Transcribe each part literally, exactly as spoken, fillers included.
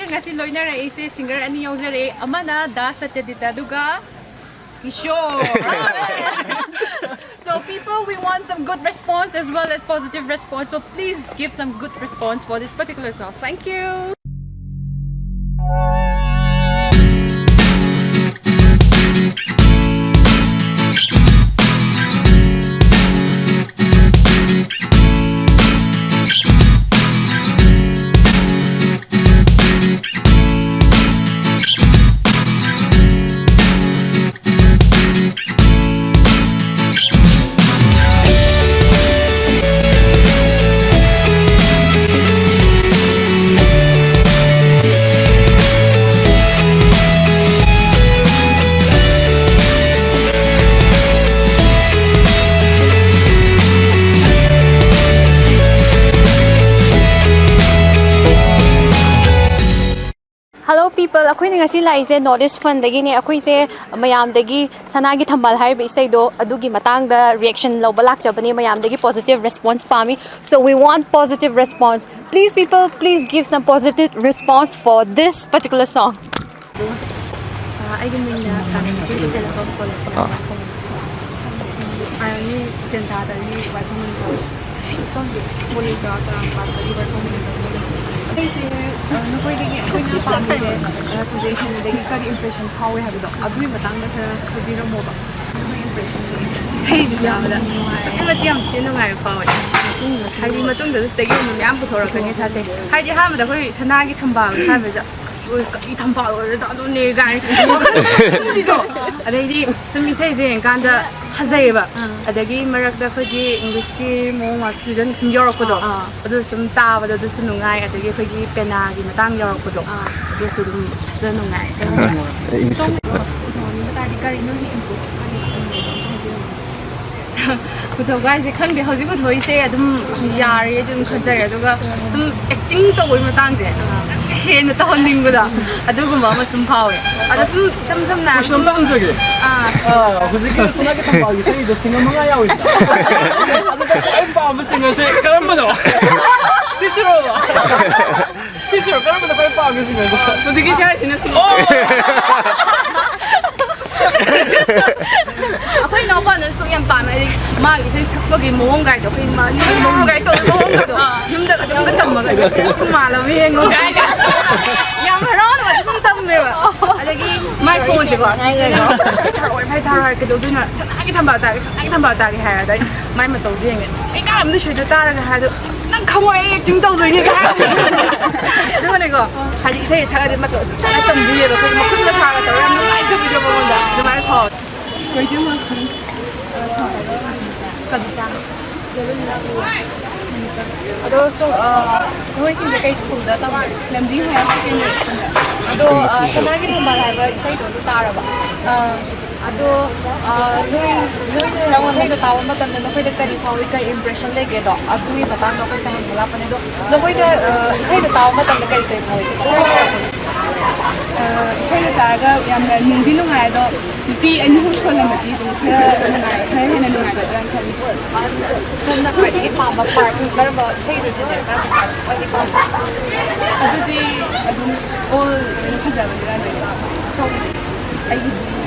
ꯉꯁꯤ ꯂꯣꯏꯅꯔꯛꯏꯁꯦ singer ꯑꯅꯤ ꯌꯥꯎꯖꯔꯛꯑꯦ, ꯑꯃꯅ ꯗꯥ ꯁꯇ꯭ꯌꯖꯤꯠ, ꯑꯗꯨꯒ Kishore. So people, we want some good response as well as positive response. So please give some good response for this particular song. Thank you. Hello people, ꯑꯩꯈꯣꯏꯅ ꯉꯁꯤ ꯂꯥꯛꯏꯁꯦ North East Fund ꯗꯒꯤꯅꯦ꯫ ꯑꯩꯈꯣꯏꯁꯦ ꯃꯌꯥꯝꯗꯒꯤ ꯁꯅꯥꯒꯤ ꯊꯝꯕꯥꯜ ꯍꯥꯏꯔꯤꯕ ꯏꯁꯩꯗꯣ, ꯑꯗꯨꯒꯤ ꯃꯇꯥꯡꯗ reaction ꯂꯧꯕ ꯂꯥꯛꯆꯕꯅꯦ꯫ ꯃꯌꯥꯝꯗꯒꯤ positive response ꯄꯥꯝꯃꯤ꯫ So we want positive response. Please people, please give some positive response for this particular song. ꯑꯩꯒꯤ ꯃꯤꯡꯅ ꯀꯥꯃꯦꯟ ꯃꯩꯇꯩ ꯇꯦꯂꯦꯀꯣꯝ ꯀꯣꯂꯦꯖꯇ ꯇꯝꯕ꯫ ꯑꯥꯏ ꯑꯣꯟꯂꯤ ꯇꯦꯟꯊꯥꯗꯒꯤ ꯋꯥꯏꯐꯝ ꯑꯣꯏꯅ ꯇꯧꯋꯦ꯫ ꯈꯪꯗꯦ, ꯀꯣꯂꯦꯖꯀ ꯆꯥꯔꯥꯡꯄꯥꯠꯇꯒꯤ ꯋꯥꯏꯐꯝ ꯑꯣꯏꯅ ꯇꯧꯋꯦ꯫ ꯑꯩꯁꯦ, ꯑ, ꯅꯈꯣꯏꯗꯒꯤ ꯑꯩꯈꯣꯏꯅ ꯄꯥꯝꯃꯤꯁꯦ, ꯑ, suggestion ꯑꯗꯒꯤ ꯀꯔꯤ impression ꯐꯥꯎꯋꯦ ꯍꯥꯏꯕꯗꯣ, ꯑꯗꯨꯒꯤ ꯃꯇꯥꯡꯗ ꯈꯔ ꯍꯥꯏꯕꯤꯔꯝꯃꯣꯕ꯫ ꯏꯁꯩꯁꯤ ꯇꯥꯕꯗ ꯑꯁꯨꯛꯀꯤ ꯃꯇꯤꯛ ꯌꯥꯝ ꯊꯤꯅ ꯅꯨꯡꯉꯥꯏꯕ ꯐꯥꯎꯋꯦ꯫ ꯍꯥꯏꯗꯤ ꯃꯇꯨꯡꯗꯁꯨ ꯁꯤꯗꯒꯤ ꯍꯦꯟꯅ ꯃꯌꯥꯝ ꯄꯨꯊꯣꯔꯛꯀꯅꯤ ꯊꯥꯖꯩ꯫ ꯍꯥꯏꯗꯤ ꯑꯍꯥꯟꯕꯗ ꯑꯩꯈꯣꯏ ꯁꯅꯥꯒꯤ ꯊꯝꯕꯥꯜ ꯍꯥꯏꯕꯁꯦ, ꯑꯁ, ꯀꯔꯤ, ꯀꯔꯤ ꯊꯝꯕꯥꯜ ꯑꯣꯏꯔꯖꯥꯠꯅꯣꯅꯦ ꯀꯥꯏꯅ ꯈꯟꯕꯗꯣ꯫ ꯑꯗꯩꯗꯤ ꯁꯨꯝ ꯏꯁꯩꯁꯦ ꯌꯦꯡꯀꯥꯟꯗ ꯐꯖꯩꯌꯦꯕ꯫ ꯑꯥ꯫ ꯑꯗꯒꯤ ꯃꯔꯛꯇ ꯑꯩꯈꯣꯏꯒꯤ English ꯀꯤ ꯃꯑꯣꯡ ꯃꯥꯟ fusion ꯁꯨꯝ ꯌꯧꯔꯛꯄꯗꯣ, ꯑꯥ, ꯑꯥ꯫ ꯑꯗꯨ ꯁꯨꯝ ꯇꯥꯕꯗ ꯑꯗꯨꯁꯨ ꯅꯨꯡꯉꯥꯏ꯫ ꯑꯗꯒꯤ ꯑꯩꯈꯣꯏꯒꯤ ꯄꯦꯅꯥꯒꯤ ꯃꯇꯥꯡ ꯌꯧꯔꯛꯄꯗꯣ, ꯑꯥ, ꯑꯗꯨꯁꯨ ꯑꯗꯨꯝ ꯐꯖꯅ ꯅꯨꯡꯉꯥꯏ꯫ ꯑꯦ, English ꯁꯣꯝ ꯄꯨꯊꯣꯛꯅꯤꯡꯕ ꯇꯥꯔꯗꯤ ꯀꯔꯤ ꯅꯣꯏꯒꯤ inputs ꯀꯔꯤ ꯀꯔꯤ ꯂꯩꯒꯦ ꯑꯝꯇ ꯍꯥꯏꯕꯤꯔꯝꯃꯨ꯫ ꯄꯨꯊꯣꯛꯄ ꯍꯥꯏꯁꯦ ꯈꯪꯗꯦ, ꯍꯧꯖꯤꯛ ꯄꯨꯊꯣꯛꯏꯁꯦ ꯑꯗꯨꯝ ꯌꯥꯔꯦ ꯑꯗꯨꯝ ꯈꯟꯖꯔꯦ꯫ ꯑꯗꯨꯒ ꯁꯨꯝ acting ꯇꯧꯕꯒꯤ ꯃꯇꯥꯡꯁꯦ ꯍꯦꯟꯅ ꯇꯧꯍꯟꯅꯤꯡꯕꯗꯣ, ꯑꯗꯨꯒꯨꯝꯕ ꯑꯃ ꯁꯨꯝ ꯐꯥꯎꯋꯦ꯫ ꯑꯗꯣ ꯁꯨꯝ ꯏꯁꯝ ꯁꯝꯅ ꯍꯥꯏꯔꯕꯗ ꯀꯣꯏꯁꯟ ꯑꯝꯇ ꯍꯪꯖꯒꯦ꯫ ꯑꯥ꯫ ꯑꯥ, ꯍꯧꯖꯤꯛꯀꯤ ꯁꯅꯥꯒꯤ ꯊꯝꯕꯥꯜꯒꯤ ꯏꯁꯩꯗꯣ singer ꯃꯉꯥ ꯌꯥꯎꯋꯤꯗꯅ꯫ ꯑꯗꯨꯗ ꯈ꯭ꯋꯥꯏ ꯄꯥꯝꯕ singerꯁꯦ ꯀꯔꯝꯕꯅꯣ? ꯁꯤꯁꯤꯔꯣꯕ? ꯁꯤꯁꯤꯔꯣ? ꯀꯔꯝꯕꯅ ꯈ꯭ꯋꯥꯏ ꯄꯥꯝꯒꯦ ꯁꯤꯅꯦ? ꯍꯧꯖꯤꯛꯀꯤꯁꯦ ꯍꯥꯏꯁꯤꯅ ꯁꯤ꯫ ꯑꯩꯈꯣꯏ ꯏꯅꯥꯎꯄꯥꯅꯁꯨ ꯌꯥꯝ ꯄꯥꯝꯃꯦ, ꯍꯥꯏꯗꯤ ꯃꯥꯒꯤ ꯏꯁꯩ ꯁꯛꯄꯒꯤ ꯃꯑꯣꯡ ꯀꯥꯏꯗꯣ, ꯑꯩꯈꯣꯏ ꯃꯥ ꯅꯤꯡꯉꯣ ꯀꯥꯏ ꯇꯧꯕ ꯃꯑꯣꯡ ꯀꯥꯏꯗꯣ, ꯌꯨꯝꯗ ꯑꯗꯨꯝꯒ ꯇꯝꯃꯒ ꯁꯤ ꯁꯨꯝ ꯃꯥꯜꯂꯕ ꯌꯦꯡꯉꯣ ꯀꯥꯏꯅ ꯌꯥꯝ ꯍꯔꯥꯎꯅ ꯑꯗꯨꯝ ꯇꯝꯃꯦꯕ꯫ ꯑꯗꯒꯤ ꯃꯥꯏ ꯐꯣꯟꯁꯦꯀꯣ, ꯁꯤꯁꯤꯅꯀꯣ, "ꯊꯥꯔꯛꯑꯣ, ꯚꯥꯏ, ꯊꯥꯔꯛꯑꯣ, ꯍꯥꯏ ꯀꯩꯗꯧꯗꯣꯏꯅꯣ? ꯁꯅꯥꯒꯤ ꯊꯝꯕꯥꯜ ꯇꯥꯒꯦ, ꯁꯅꯥꯒꯤ ꯊꯝꯕꯥꯜ ꯇꯥꯒꯦ" ꯍꯥꯏꯔ, ꯑꯗ ꯑꯩꯅ ꯃꯥꯏ ꯃꯇꯧꯗꯣ ꯌꯦꯡꯉꯦ, "ꯑꯁ, ꯑꯩ ꯀꯥꯔꯝꯗ ꯁꯣꯏꯗ ꯇꯥꯔꯒ" ꯍꯥꯏꯗꯣ, "ꯅꯪ ꯈꯪꯉꯣꯏ, ꯑꯩ ꯑꯦꯛꯇꯤꯡ ꯇꯧꯗꯣꯏꯅꯦ" ꯀꯥꯏ ꯍꯥꯏꯕꯅꯦ꯫ ꯑꯗꯨꯒꯅꯦꯀꯣ, ꯍꯥꯏꯗꯤ ꯏꯁꯩ ꯁꯛꯑꯗꯤ ꯃꯇꯧ ꯑꯁ ꯇꯝꯗꯣꯏꯅꯦꯕ, ꯑꯩꯈꯣꯏ ꯃꯈꯨꯠ ꯃꯁꯥꯒ ꯇꯧꯔꯒ ꯌꯥꯝ ꯅꯨꯡꯉꯥꯏꯖꯕꯤꯗꯣ ꯃꯉꯣꯟꯗ ꯑꯗꯨꯃꯥꯏꯅ ꯐꯥꯎꯋꯦ꯫ ꯀꯣꯏꯖꯨ ꯃꯁꯅꯤ꯫ ꯀꯕꯤꯇꯥ꯫ ꯑꯗꯣ ꯁꯣ-, ꯑ, ꯅꯈꯣꯏꯁꯤꯡꯁꯦ ꯀꯩ ꯁ꯭ꯀꯨꯜꯗ ꯇꯝꯒꯦ? ꯂꯝꯖꯤꯡ ꯍꯥꯌꯔ ꯁꯦꯀꯦꯟꯗꯔꯤ ꯁ꯭ꯀꯨꯜꯗ꯫ ꯑꯗꯣ, ꯑ, ꯁꯅꯥꯒꯤ ꯊꯝꯕꯥꯜ ꯍꯥꯏꯕ ꯏꯁꯩꯗꯣ ꯑꯗꯨ ꯇꯥꯔꯕ? ꯑꯥ꯫ ꯑꯗꯣ, ꯑ, ꯅꯣꯏ, ꯅꯣꯏꯅ ꯏꯁꯩꯗꯣ ꯇꯥꯕ ꯃꯇꯝꯗ ꯅꯈꯣꯏꯗ ꯀꯔꯤ ꯐꯥꯎꯏ, ꯀꯔꯤ ꯏꯝꯄ꯭ꯔꯦꯁꯟ ꯂꯩꯒꯦꯗꯣ? ꯑꯗꯨꯒꯤ ꯃꯇꯥꯡꯗ ꯑꯩꯈꯣꯏꯁꯦ ꯍꯪꯕ ꯂꯥꯛꯄꯅꯦ꯫ ꯑꯗꯣ ꯅꯈꯣꯏꯗ, ꯑ, ꯏꯁꯩꯗꯣ ꯇꯥꯕ ꯃꯇꯝꯗ ꯀꯔꯤ ꯀꯔꯤ ꯐꯥꯎꯏ? ꯑ, ꯏꯁꯩꯗꯣ ꯇꯥꯔꯒ ꯌꯥꯝꯅ ꯅꯨꯡꯗꯤ ꯅꯨꯡꯉꯥꯏ, ꯑꯗꯣ ꯅꯨꯄꯤ ꯑꯅꯤ ꯑꯍꯨꯝ ꯁꯣꯜꯂꯝꯃꯗꯤ ꯑꯗꯨꯝ ꯈꯔ ꯅꯨꯡꯉꯥꯏ, ꯈꯔ ꯍꯦꯟꯅ ꯅꯨꯡꯉꯥꯏꯒꯗ꯭ꯔꯥꯅ ꯈꯜꯂꯤ꯫ ꯁꯣꯝꯅ ꯈ꯭ꯋꯥꯏꯗꯒꯤ ꯄꯥꯝꯕ ꯄꯥꯔꯠ ꯀꯔꯝꯕ, ꯏꯁꯩꯗꯨꯗꯅꯦ, ꯀꯔꯝꯕ ꯄꯥꯔꯠ ꯈ꯭ꯋꯥꯏꯗꯒꯤ ꯄꯥꯝꯕ? ꯑꯗꯨꯗꯤ ꯑꯗꯨꯝ ꯑꯣꯜ ꯑꯗꯨꯝ ꯐꯖꯕꯅꯤꯅ ꯂꯣꯏꯅ ꯄꯥꯝꯃꯦ꯫ ꯁꯣꯝ ꯑꯩꯒꯤꯗꯤ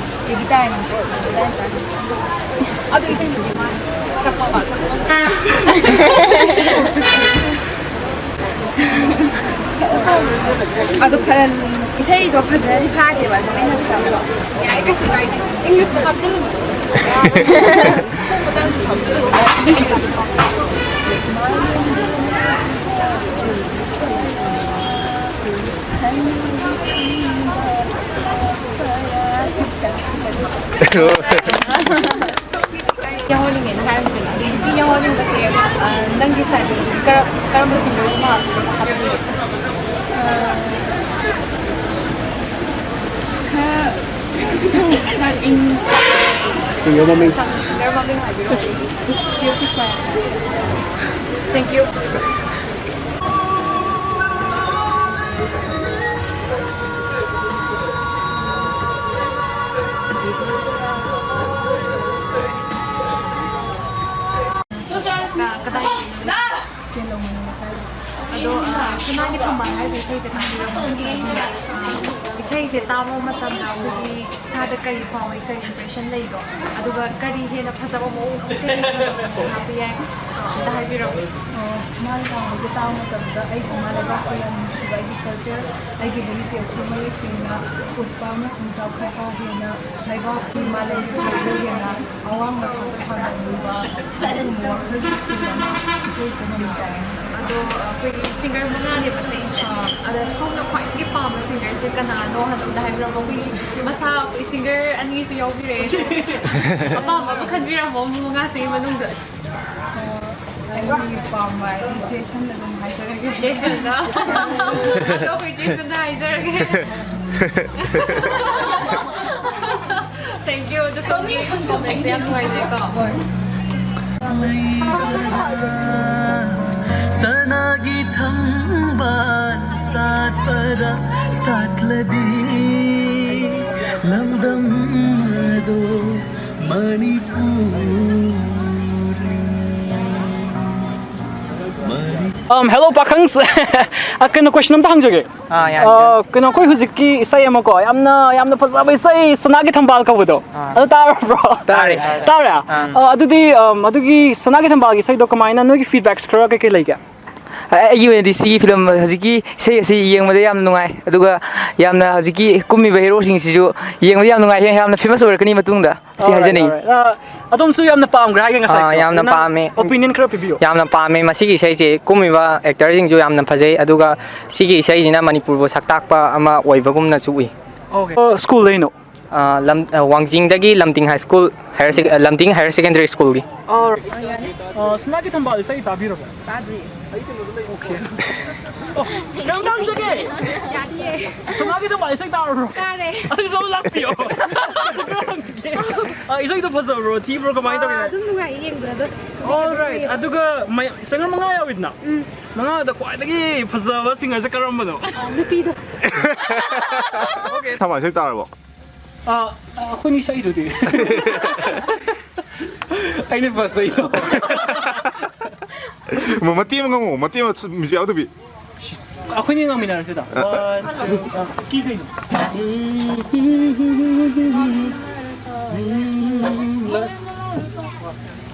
ꯆꯦꯒꯤ ꯇꯥꯏꯝꯁꯦ, ꯆꯦꯒꯤ ꯇꯥꯏꯝ ꯇꯥꯏꯝ꯫ ꯑꯗꯨ ꯏꯁꯩꯗꯨꯗꯤ ꯃꯥ ꯆꯠꯄ ꯃꯥ ꯆꯠꯄ꯫ ꯑꯗꯣ ꯐ-, ꯏꯁꯩꯗꯣ ꯐꯖꯅꯗꯤ ꯐꯥꯗꯦꯕ, ꯑꯗꯣ ꯑꯩꯅ ꯈꯟꯕꯗꯣ꯫ ꯌꯥꯏ, ꯀꯩꯁꯨ ꯀꯥꯏꯗꯦ꯫ ꯏꯪꯂꯤꯁ ꯍꯥꯞꯆꯤꯜꯂꯨꯕꯁꯨ ꯀꯩꯁꯨ ꯀꯥꯏꯗꯦ꯫ ꯌꯥꯎꯍꯟꯅꯤꯡꯉꯦꯅ ꯍꯥꯏꯔꯝꯕꯗꯨꯅ, ꯑꯗꯨ ꯅꯨꯄꯤ ꯌꯥꯎꯍꯟꯅꯤꯡꯕꯁꯦ, ꯑ, ꯅꯪꯒꯤ ꯁꯥꯏꯠꯇꯒꯤ ꯀꯔ-, ꯀꯔꯝꯕ ꯁꯤꯡꯒꯔꯒꯨꯝꯕ ꯍꯥꯞꯄꯤꯒꯦ? ꯈꯔ ꯏꯪ-, ꯁꯤꯡꯒꯔ ꯃꯃꯤꯡ꯫ ꯁꯪ-, ꯁꯤꯡꯒꯔ ꯃꯃꯤꯡ ꯍꯥꯏꯕꯤꯔꯛꯑꯣ꯫ ꯀ꯭ꯔꯤꯁ-, ꯀ꯭ꯔꯤꯁ-, ꯆꯤꯌꯔ ꯀ꯭ꯔꯤꯁꯅ꯫ Thank you꯫ ꯀ-, ꯀꯗꯥꯏ? ꯑꯗꯣ, ꯑ, ꯁꯅꯥꯒꯤ ꯊꯝꯕꯥꯜ ꯍꯥꯏꯕ ꯏꯁꯩꯁꯦ ꯇꯥꯕꯤꯔꯛꯄꯒꯤ, ꯑ, ꯏꯁꯩꯁꯦ ꯇꯥꯕ ꯃꯇꯝꯗ ꯑꯩꯈꯣꯏꯒꯤ ꯏꯁꯥꯗ ꯀꯔꯤ ꯐꯥꯎꯏ, ꯀꯔꯤ impression ꯂꯩꯒꯣ? ꯑꯗꯨꯒ ꯀꯔꯤ ꯍꯦꯟꯅ ꯐꯖꯕ ꯃꯑꯣꯡꯗ ꯑꯃꯨꯛꯀ ꯍꯦꯟꯅ ꯐꯖꯕ ꯍꯥꯞꯄ ꯌꯥꯏ? ꯑ, ꯑꯝꯇ ꯍꯥꯏꯕꯤꯔꯛꯑꯣ꯫ ꯑ, ꯁꯨꯃꯥꯏꯅ ꯇꯧꯕꯁꯦ ꯇꯥꯕ ꯃꯇꯝꯗ ꯑꯩꯒꯤ ꯏꯃꯥ ꯂꯩꯕꯥꯛꯄꯨ ꯌꯥꯝ ꯅꯨꯡꯁꯤꯕ, ꯑꯩꯒꯤ culture, ꯑꯩꯒꯤ heritageꯄꯨ ꯃꯌꯦꯛ ꯁꯦꯡꯅ ꯎꯠꯄ ꯑꯃꯁꯨꯡ ꯆꯥꯎꯈꯠꯄ ꯍꯦꯟꯅ ꯂꯩꯕꯥꯛꯀꯤ ꯃꯥꯂꯦꯝꯒꯤ ꯊꯥꯛꯇ ꯍꯦꯟꯅ ꯑꯋꯥꯡꯕ ꯊꯥꯛꯇ ꯊꯥꯡꯒꯠꯂꯤꯕ ꯑꯗꯨꯒꯨꯝꯕ ꯋꯥꯈꯜꯒꯤ ꯐꯤꯜ ꯑꯃ ꯏꯁꯩꯁꯤꯗ ꯃꯃꯤ ꯇꯥꯏ꯫ ꯑꯗꯣ, ꯑ, ꯑꯩꯈꯣꯏꯒꯤ singer ꯃꯉꯥꯅꯦꯕ ꯁꯛꯏꯁꯦ꯫ ꯑꯥ꯫ ꯑꯗ ꯁꯣꯝꯅ ꯈ꯭ꯋꯥꯏꯗꯒꯤ ꯄꯥꯝꯕ singerꯁꯦ ꯀꯅꯥꯅꯣ ꯍꯥꯏꯕꯗ ꯍꯥꯏꯕꯤꯔꯝꯃꯣ? ꯑꯩꯈꯣꯏꯒꯤ ꯃꯁꯥ ꯑꯩꯈꯣꯏ singer ꯑꯅꯤꯁꯨ ꯌꯥꯎꯕꯤꯔꯛꯑꯦ꯫ ꯑꯄꯥꯝꯕ ꯑꯃ ꯈꯟꯕꯤꯔꯝꯃꯣ ꯃꯉꯥꯁꯤꯒꯤ ꯃꯅꯨꯡꯗ꯫ ꯑꯣ, ꯑꯩꯒꯤ ꯄꯥꯝꯕ ꯍꯥꯏꯗꯤ ꯖꯦꯁꯟ ꯑꯗꯨꯝ ꯍꯥꯏꯖꯔꯒꯦ꯫ ꯖꯦꯁꯟꯗ? ꯑꯗꯣ ꯑꯩꯈꯣꯏ ꯖꯦꯁꯟꯗ ꯍꯥꯏꯖꯔꯒꯦ꯫ Thank you. ꯑꯗꯣ ꯁꯣꯝꯒꯤ commentsꯁꯦ ꯌꯥꯝ ꯅꯨꯡꯉꯥꯏꯖꯩꯀꯣ꯫ ꯍꯣꯏ꯫ ꯁꯅꯥꯒꯤ ꯊꯝꯕꯥꯜ ꯁꯥꯠꯄꯔꯥ ꯁꯥꯠꯂꯗꯤ ꯂꯝꯗꯝ ꯑꯗꯣ ꯃꯅꯤꯄꯨꯔ꯫ Um, hello, ꯄꯥꯈꯪ꯫ ꯑ, ꯀꯩꯅꯣ, question ꯑꯝꯇ ꯍꯪꯖꯒꯦ꯫ ꯑꯥ, ꯌꯥꯅꯤ, ꯑ, ꯌꯥꯅꯤ꯫ ꯀꯩꯅꯣ, ꯑꯩꯈꯣꯏ ꯍꯧꯖꯤꯛꯀꯤ ꯏꯁꯩ ꯑꯃꯀꯣ, ꯌꯥꯝꯅ, ꯌꯥꯝꯅ ꯐꯖꯕ ꯏꯁꯩ, ꯁꯅꯥꯒꯤ ꯊꯝꯕꯥꯜ ꯀꯧꯕꯗꯣ꯫ ꯑꯥ꯫ ꯑꯗꯨ ꯇꯥꯔꯕ꯭ꯔꯣ? ꯇꯥꯔꯦ, ꯇꯥꯔꯦ꯫ ꯇꯥꯔꯦ? ꯑꯥ꯫ ꯑ, ꯑꯗꯨꯗꯤ, ꯑꯝ, ꯑꯗꯨꯒꯤ ꯁꯅꯥꯒꯤ ꯊꯝꯕꯥꯜꯒꯤ ꯏꯁꯩꯗꯣ ꯀꯃꯥꯏꯅ, ꯅꯣꯏꯒꯤ feedbacks ꯈꯔ ꯀꯩꯀꯩ ꯂꯩꯒꯦ? ꯑ-, ꯑꯩꯒꯤ ꯑꯣꯏꯅꯗꯤ ꯁꯤꯒꯤ film, ꯍꯧꯖꯤꯛꯀꯤ ꯏꯁꯩ ꯑꯁꯤ ꯌꯦꯡꯕꯗ ꯌꯥꯝ ꯅꯨꯡꯉꯥꯏ, ꯑꯗꯨꯒ ꯌꯥꯝꯅ ꯍꯧꯖꯤꯛꯀꯤ ꯀꯨꯝꯃꯤꯕ ꯍꯦꯔꯣꯁꯤꯡꯁꯤꯁꯨ ꯌꯦꯡꯕꯗ ꯌꯥꯝ ꯅꯨꯡꯉꯥꯏ, ꯌꯥꯝꯅ famous ꯑꯣꯏꯔꯛꯀꯅꯤ ꯃꯇꯨꯡꯗ꯫ ꯁꯤ Alright, ꯍꯥꯏꯖꯅꯤꯡꯉꯤ꯫ Alright. ꯑ, ꯑꯗꯣꯝꯁꯨ ꯌꯥꯝꯅ ꯄꯥꯝꯈ꯭ꯔꯦ ꯍꯥꯏꯒꯦ ꯉꯁꯥꯏꯁꯨ꯫ ꯑꯥ, ꯌꯥꯝꯅ ꯅꯪ ꯄꯥꯝꯃꯦ꯫ Opinion ꯈꯔ ꯄꯤꯕꯤꯌꯨ꯫ ꯌꯥꯝꯅ ꯄꯥꯝꯃꯦ꯫ ꯃꯁꯤꯒꯤ ꯏꯁꯩꯁꯦ ꯀꯨꯝꯃꯤꯕ actorꯁꯤꯡꯁꯨ ꯌꯥꯝꯅ ꯐꯖꯩ, ꯑꯗꯨꯒ ꯁꯤꯒꯤ ꯏꯁꯩꯁꯤꯅ ꯃꯅꯤꯄꯨꯔꯕꯨ ꯁꯛ ꯇꯥꯛꯄ ꯑꯃ ꯑꯣꯏꯕꯒꯨꯝꯅꯁꯨ ꯎꯏ꯫ Okay. ꯑ, school ꯗꯩꯅꯣ? ꯑ, ꯂꯝ-, ꯑ, ꯋꯥꯡꯖꯤꯡꯗꯒꯤ ꯂꯝꯗꯤꯡ High School, higher sec-, ꯑ, ꯂꯝꯗꯤꯡ Higher Secondary Schoolꯒꯤ꯫ ꯑ, ꯑ, ꯁꯅꯥꯒꯤ ꯊꯝꯕꯥꯜ ꯏꯁꯩ ꯇꯥꯕꯤꯔꯕꯣ? ꯇꯥꯗ꯭ꯔꯤ꯫ Okay. ꯑꯣ, ꯀꯩꯅꯣꯝꯇ ꯍꯪꯖꯒꯦ꯫ ꯌꯥꯅꯤꯌꯦ꯫ ꯁꯅꯥꯒꯤ ꯊꯝꯕꯥꯜ ꯏꯁꯩ ꯇꯥꯔꯕ꯭ꯔꯣ? ꯇꯥꯔꯦ꯫ ꯑꯗꯨꯁꯨ ꯑꯃ ꯂꯥꯛꯄꯤꯌꯣ꯫ ꯑ, ꯏꯁꯩꯗꯣ ꯐꯖꯕ꯭ꯔꯣ, ꯊꯤꯕ꯭ꯔꯣ, ꯀꯃꯥꯏꯅ ꯇꯧꯒꯦ? ꯑ, ꯑꯗꯨꯝ ꯅꯨꯡꯉꯥꯏꯌꯦ ꯌꯦꯡꯕꯗ ꯑꯗꯨꯝ꯫ Alright, ꯑꯗꯨꯒ ꯃꯩ-, singer ꯃꯉꯥ ꯌꯥꯎꯋꯤꯗꯅ? ꯎꯝ꯫ ꯃꯉꯥꯗ ꯈ꯭ꯋꯥꯏꯗꯒꯤ ꯐꯖꯕ singerꯁꯦ ꯀꯔꯝꯕꯅꯣ? ꯑ, ꯅꯨꯄꯤꯗꯣ꯫ Okay. ꯊꯝꯕꯥꯜ ꯏꯁꯩ ꯇꯥꯔꯕꯣ? ꯑ, ꯑ, ꯑꯩꯈꯣꯏꯅꯤ ꯁꯛꯏꯗꯨꯗꯤ꯫ ꯑꯩꯅ ꯐꯖꯩꯗꯣ꯫ ꯃ-, ꯃꯇꯦꯛ ꯑꯃ ꯉꯪꯉꯣ, ꯃꯇꯦꯛ ꯑꯃ ꯁꯨꯝ music ꯌꯥꯎꯗꯕꯤ꯫ ꯑꯩꯈꯣꯏꯅꯤ ꯉꯥꯡꯃꯤꯟꯅꯔꯁꯤꯗ꯫ One, two, ꯑ, ꯀꯤ ꯀꯩꯅꯣ?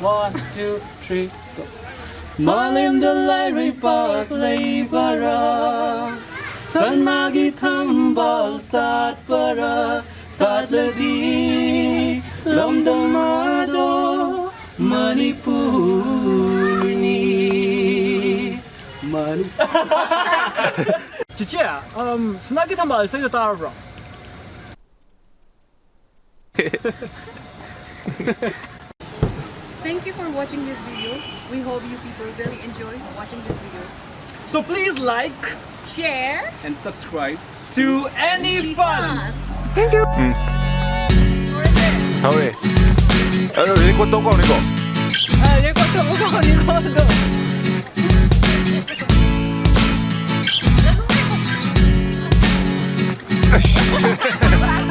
One, two, three, go. ꯃꯥꯂꯦꯝꯗ ꯂꯥꯏꯔꯩꯄꯥꯛ ꯂꯩꯕꯔꯥ? ꯁꯅꯥꯒꯤ ꯊꯝꯕꯥꯜ ꯁꯥꯠꯄꯔꯥ? ꯁꯥꯠꯂꯗꯤ ꯂꯝꯗꯝ ꯑꯗꯣ ꯃꯅꯤꯄꯨꯔꯅꯤ꯫ ꯃꯅꯤ- ꯆꯤꯆꯦ, um, ꯁꯅꯥꯒꯤ ꯊꯝꯕꯥꯜ ꯏꯁꯩꯗꯣ ꯇꯥꯔꯕ꯭ꯔꯣ? Thank you for watching this video. We hope you people really enjoy watching this video. So please like, share, and subscribe to Any Fun. Thank you. ꯎꯝ. ꯍꯧꯔꯦ꯫ ꯑꯗꯣ record ꯇꯧ ꯀꯥꯎꯅꯤꯀꯣ꯫ ꯑ, record ꯇꯧ ꯀꯥꯎꯅꯤꯀꯣ ꯑꯗꯣ꯫ ꯑꯁ꯫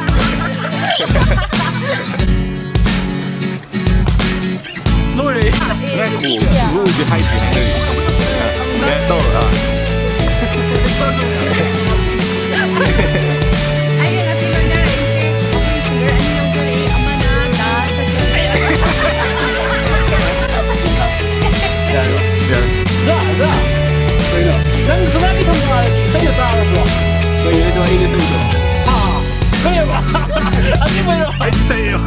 ꯂꯣꯏꯔꯦ꯫ ꯉꯥꯏꯈꯣ, ꯂꯣꯏꯗ꯭ꯔꯤ ꯍꯥꯏꯗ꯭ꯔꯤ ꯍꯥꯏꯔꯤ꯫ ꯀꯩꯅꯣ ꯇꯧꯔ, ꯑꯥ꯫ ꯑꯩꯅ ꯉꯁꯤ ꯂꯣꯏꯅꯔꯛꯏꯁꯦ ꯑꯩꯈꯣꯏ singer ꯑꯅꯤ ꯂꯧꯖꯔꯛꯑꯦ, ꯑꯃꯅ ꯗꯥ ꯁꯇ꯭ꯌꯖꯤꯠ꯫ ꯌꯥꯔꯦ, ꯌꯥꯔꯦ꯫ ꯗꯥ, ꯗꯥ꯫ ꯀꯩꯅꯣ? ꯅꯪ ꯁꯅꯥꯒꯤ ꯊꯝꯕꯥꯜꯒꯤ ꯏꯁꯩꯗꯣ ꯇꯥꯔꯕ꯭ꯔꯣ? ꯀꯩꯅꯣ ꯍꯥꯏꯁꯦ, ꯑꯩꯅ ꯏꯁꯩꯗꯣ? ꯑꯥ, ꯀꯩꯑꯕ? ꯑꯁꯦꯡꯕꯩꯔꯣ? ꯑꯩꯁꯨ ꯏꯁꯩ ꯏꯌꯣ꯫